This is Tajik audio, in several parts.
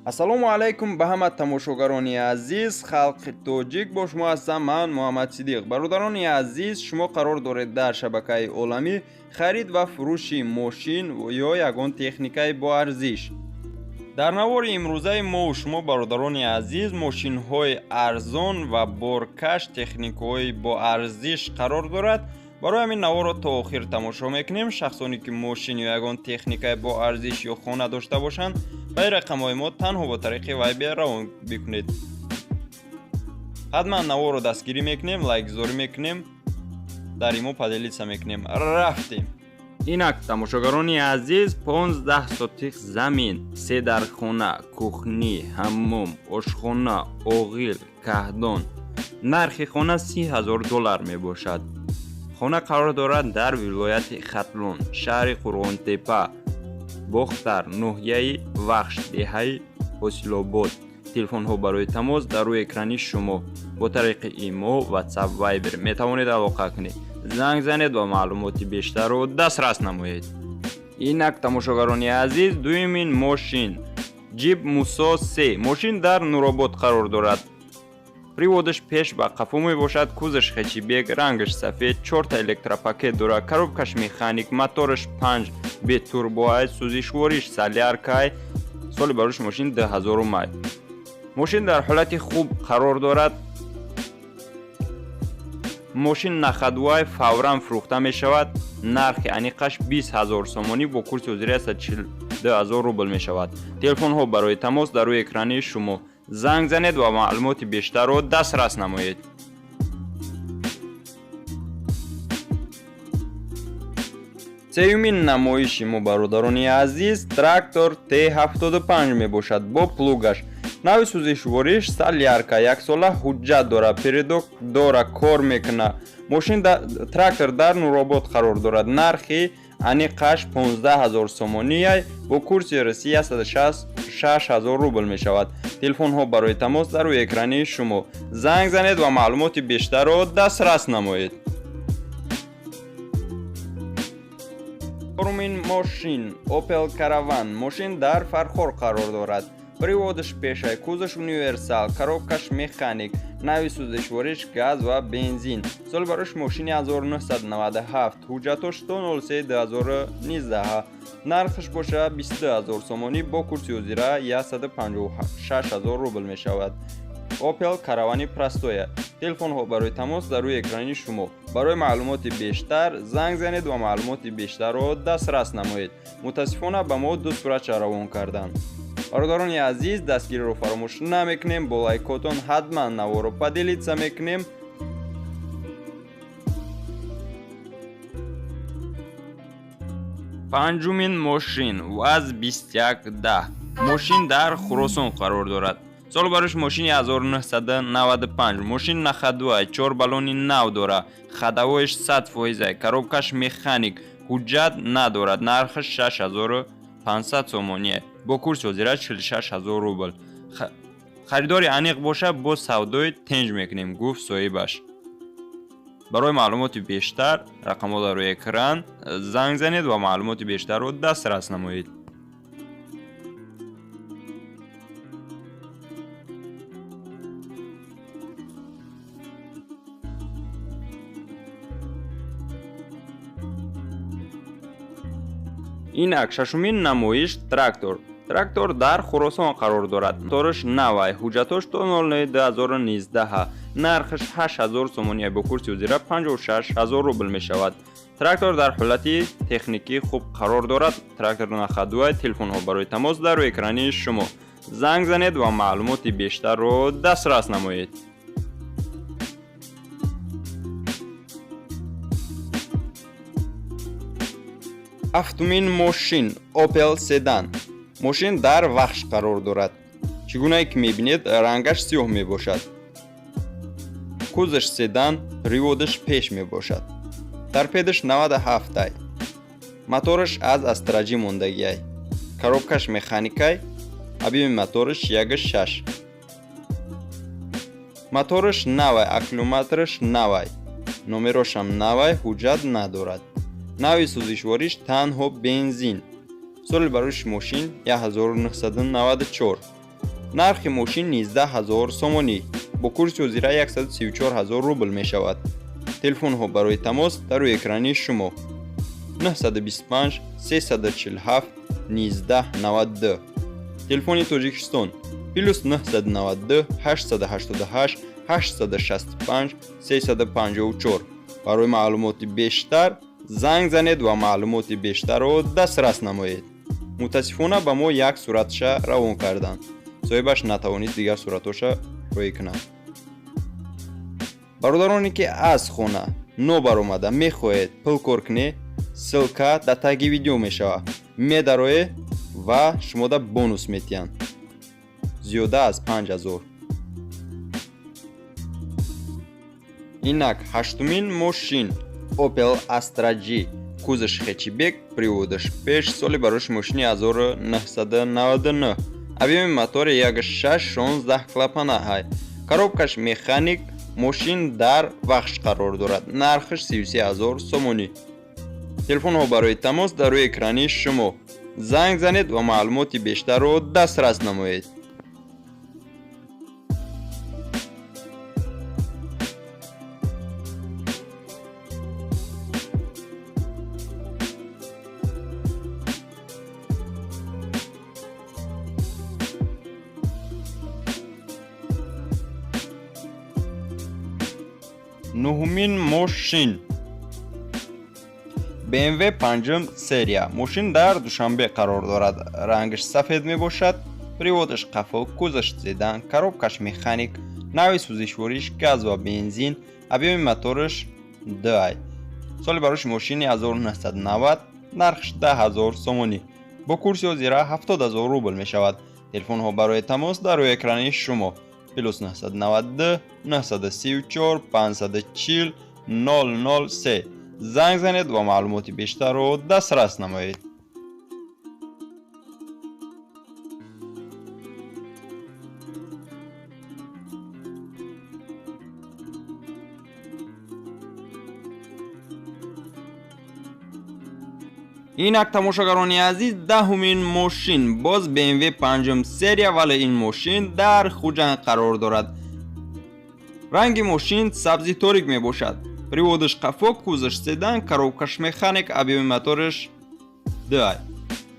Ассалому алайкум ба ҳама тамошогарони азиз, халқи тоҷик. Бо шумо ҳастам ман, Муҳаммад Сидиқ. Бародарони азиз, шумо қарор доред дар шабакаи оламӣ харид ва фурӯши мошин ё ягон техникаи боарзиш. Дар навори имрӯзаи мову шумо, бародарони азиз, мошинҳои арзон ва боркаш, техникаҳои боарзиш қарор дорад. Барои ҳамин наворро то охир тамошо мекунем. Шахсоне ки мошин ё ягон техникаи боарзиш ё хона дошта бошанд, ба ин рақамҳои мо танҳо бо тариқи Вайбер равон бикунед. Ҳатман наворро дастгирӣ мекунем, лайкгузорӣ мекунем, дар имо поделиться мекунем. Рафтем. Инак, тамошогарони азиз, 15 сотих замин, се дархона, кухня, ҳаммом, ошхона, оғил, каҳдон. Нархи хона 30 000 доллар мебошад. Хона қарор дорад дар вилояти Хатлон, шаҳри Қурғонтепа, Бохтар, ноҳияи Вахш, деҳаи Ҳосилобод. Телефонҳо барои тамос дар рӯи экрани шумо. Бо тариқи имо, Ватсап, Вайбер метавонед алоқа кунед. Занг занед ва маълумоти бештарро дастрас намоед. Инак, тамошогарони азиз, дуюмин мошин Ҷип Мусо се. Мошин дар Нуробод қарор дорад. Приводаш пеш ба қафо мебошад, кузоваш хэтчбек, рангаш сафед, чорта электропакет дорад, коробкаш механик, мотораш панҷ, бетурбоай, сӯзишвориш соляркай. Соли барош мошин 2000 май. Мошин дар ҳолати хуб қарор дорад. Мошин на ходовой, фавран фурӯхта мешавад. Нархи аниқаш 20 000 сомонӣ, бо курси ҳозира 142 000 рубл мешавад. Телефонҳо барои тамос дар рӯи экрани шумо. Занг занед ва маълумоти бештарро дастрас намоед. Сеюмин намоиши мо, бародарони азиз, трактор Т75 мебошад бо плугаш. Нави сӯзишвориш солярка, яксола ҳуҷҷат дорад, передок дора, кор мекунад. Мошин, трактор дар Нуробод қарор дорад. Нархи аниқаш 15 000 сомонияй, бо курси Русия 166 000 рубл мешавад. Телефонҳо барои тамос дар рӯи экрани шумо. Занг занед ва маълумоти бештарро дастрас намоед. Чорумин мошин Opel Caravan. Мошин дар Фархор қарор дорад. Приводаш пешай, кузоваш универсал, коробкаш механик, нави сӯзишвориш газ ва бензин. Соли барош мошини 1997, ҳуҷҷатош то 03 2019. Нархаш боша 22 000 сомонӣ, бо курси ҳозира 156 000 рубл мешавад. Opel Caravani простоя. Телефонҳо барои тамос дар рӯи экрани шумо. Барои маълумоти бештар занг занед ва маълумоти бештарро дастрас намоед. Мутаассифона, ба мо ду суратча равон карданд. Бародарони азиз, дастгириро фаромӯш намекунем. Бо лайкотон ҳатман наворо поделиться мекунем. Панҷумин мошин ВАЗ 2110. Мошин дар Хуросон қарор дорад. Соли барош мошини 1995. Мошин на ходовой, чор баллони нав дорад, ходовоиш 100%, коробкаш механик, ҳуҷҷат надорад. Нархаш 6500 сомоние, бо курси ҳозира 46 000 рубл. Харидори аниқ боша, бо савдои тенҷ мекунем, гуфт соҳибаш. Барои маълумоти бештар рақамҳо дар рӯи экран, занг занед ва маълумоти бештарро дастрас намоед. Инак, шашумин намоиш трактор. Трактор дар Хуросон қарор дорад. Мотораш навай, ҳуҷҷатош то 09 2019. Нархаш 8000 сомония, бо курси ҳозира 56 000 рубл мешавад. Трактор дар ҳолати техникӣ хуб қарор дорад. Трактор на ходовой. Телефонҳо барои тамос дар рӯи экрани шумо. Занг занед ва маълумоти бештарро дастрас намоед. Ҳафтумин мошин Opel Sedan. Мошин дар Вахш қарор дорад. Чӣ гунае ки мебинед, рангаш сиёҳ мебошад. Кузоваш седан, приводаш пеш мебошад. Торпедаш 97 ай. Мотораш аз Астра Ҷи мондагиай. Коробкаш механикай, объёми мотораш 1,6. Мотораш навай, аккумулятораш навай. Номерошам навай, ҳуҷҷат надорад. Нави сӯзишвориш танҳо бензин. Соли барош мошин 1994. Нархи мошин 19 ҳазор сомонӣ. Бо курси ҳозира 134 ҳазор рубл мешавад. Телефонҳо барои тамос дар рӯи экрани шумо 925 347 1992. Телефони Тоҷикистон плюс 992 888 865 354. Барои маълумоти бештар занг занед ва маълумоти бештарро дастрас намоед. Мутаассифона ба мо як суратша равон карданд. Соҳибаш натавонист дигар суратҳоша роӣ кунад. Бародароне ки аз хона нобаромада мехоҳед пул кор кунед, ссылка дар таги видео мешавад. Медароед ва шумода бонус метиҳанд. Зиёда аз 5000. Инак ҳаштумин мошин Opel Astra G. Кузовш хэтчбек, приводаш пеш, соли барош мошини 1999. Объеми мотори 1.6 16 клапана ҳай. Коробкаш механик, мошин дар Вахш қарор дорад. Нархаш 33 ҳазор сомонӣ. Телефонҳо барои тамос дар рӯи экрани шумо. Занг занед ва маълумоти бештарро дастрас намоед. Нуҳумин мошин BMW 5 серия. Мошин дар Душанбе қарор дорад. Рангаш сафед мебошад, приводаш қафо, кузовш седан, коробкаш механик, нави сӯзишвориш газ ва бензин, объеми мотораш 2. Соли барош мошини 1990, нархш 10 ҳазор сомонӣ. Бо курси ҳозира 70 ҳазор рубл мешавад. Телефонҳо барои тамос дар рӯи экрани шумо плюс 992 934 540 003. Занг занед ва маълумоти бештарро дастрас намоед. Инак тамошогарони азиз, даҳумин мошин боз BMW 5 серия, вале ин мошин дар Хуҷанд қарор дорад. Ранги мошин сабзи торик мебошад. Приводаш қафо, кузовш седан, коробкаш механик, объеми мотораш 2.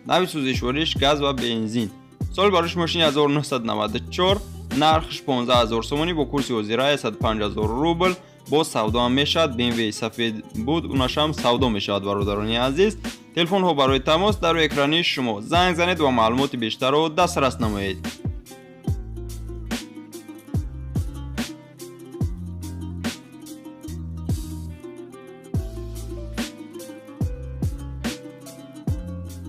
Нави сӯзишвориш газ ва бензин. Соли барош мошини 1994, нархш 15 ҳазор сомонӣ, бо курси ҳозира 105 ҳазор рубл. Боз савдо ҳам мешавад. BMW сафед буд, унашам савдо мешавад. Бародарони азиз, телефонҳо барои тамос дар рӯи экрани шумо. Занг занед ва маълумоти бештарро дастрас намоед.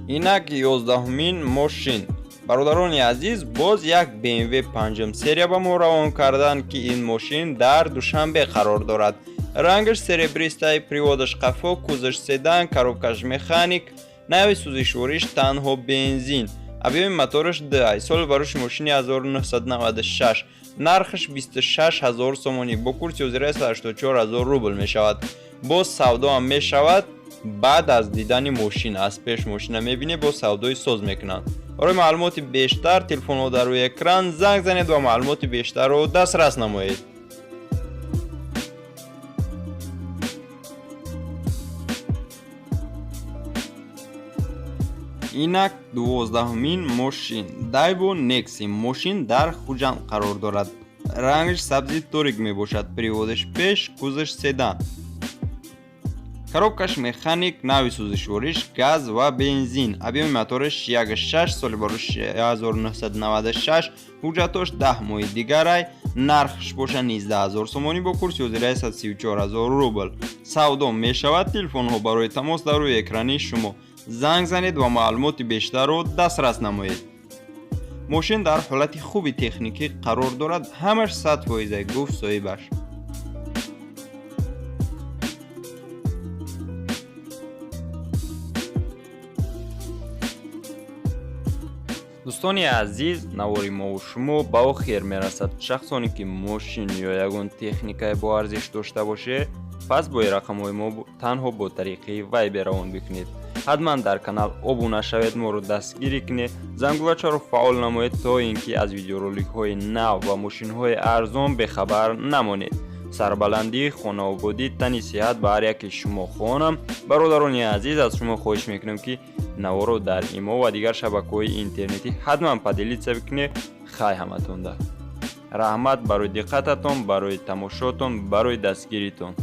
Инак 11-умин мошин. Бародарони азиз, боз як BMW 5 серия ба мо равон карданд, ки ин мошин дар Душанбе қарор дорад. Рангаш серебристай, приводаш қафо, кузовш седан, коробкаш механик, нави сӯзишвориш танҳо бензин. Объеми мотораш 2. Соли барош мошини 1996, нархаш 26 ҳазор сомонӣ, бо курси ҳозира 184 ҳазор рубл мешавад. Боз савдо ҳам мешавад. Баъд аз дидани мошин, аз пеш мошина мебинед, боз савдои соз мекунанд. Барои маълумоти бештар телефонҳо дар рӯи экран, занг занед ва маълумоти бештарро дастрас намоед. Инак 12-умин мошин Daewoo Nexi. Мошин дар Хуҷанд қарор дорад. Рангаш сабзи торик мебошад, приводаш пеш, кузовш седан. Коробкаш механик, нави сӯзишвориш газ ва бензин. Объеми мотораш 1.6, соли барош 1996, ҳуҷҷатош 10 моҳи дигарай, нархш боша 19 ҳазор сомонӣ, бо курси ҳозира 134 ҳазор рубл. Савдо мешавад. Телефонҳо барои тамос дар рӯи экрани шумо. Занг занед ва маълумоти бештарро дастрас намоед. Мошин дар ҳолати хуби техникӣ қарор дорад, ҳамаш 100%, гуфт соҳибаш. Дӯстони азиз, навори мо шумо ба охир мерасад. Шахсоне ки мошин ё ягон техникае бо арзиш дошта бошед, пас бо рақамҳои мо танҳо бо тариқи Viber равон бикунед. Ҳатман дар канал обуна шавед, моро дастгирӣ кунед, зангулачаро фаъол намоед, то ин ки аз видеороликҳои нав ва мошинҳои арзон бехабар намонед. Сарбаландӣ, хонаободӣ, тани сиҳат ба ҳар яке шумо хоҳонам. Бародарони азиз, аз шумо хоҳиш мекунам, ки наворо дар имо ва дигар шабакаҳои интернетӣ ҳатман поделиться бикунед. Хай, ҳаматонда раҳмат барои диққататон, барои тамошотон, барои дастгиритон.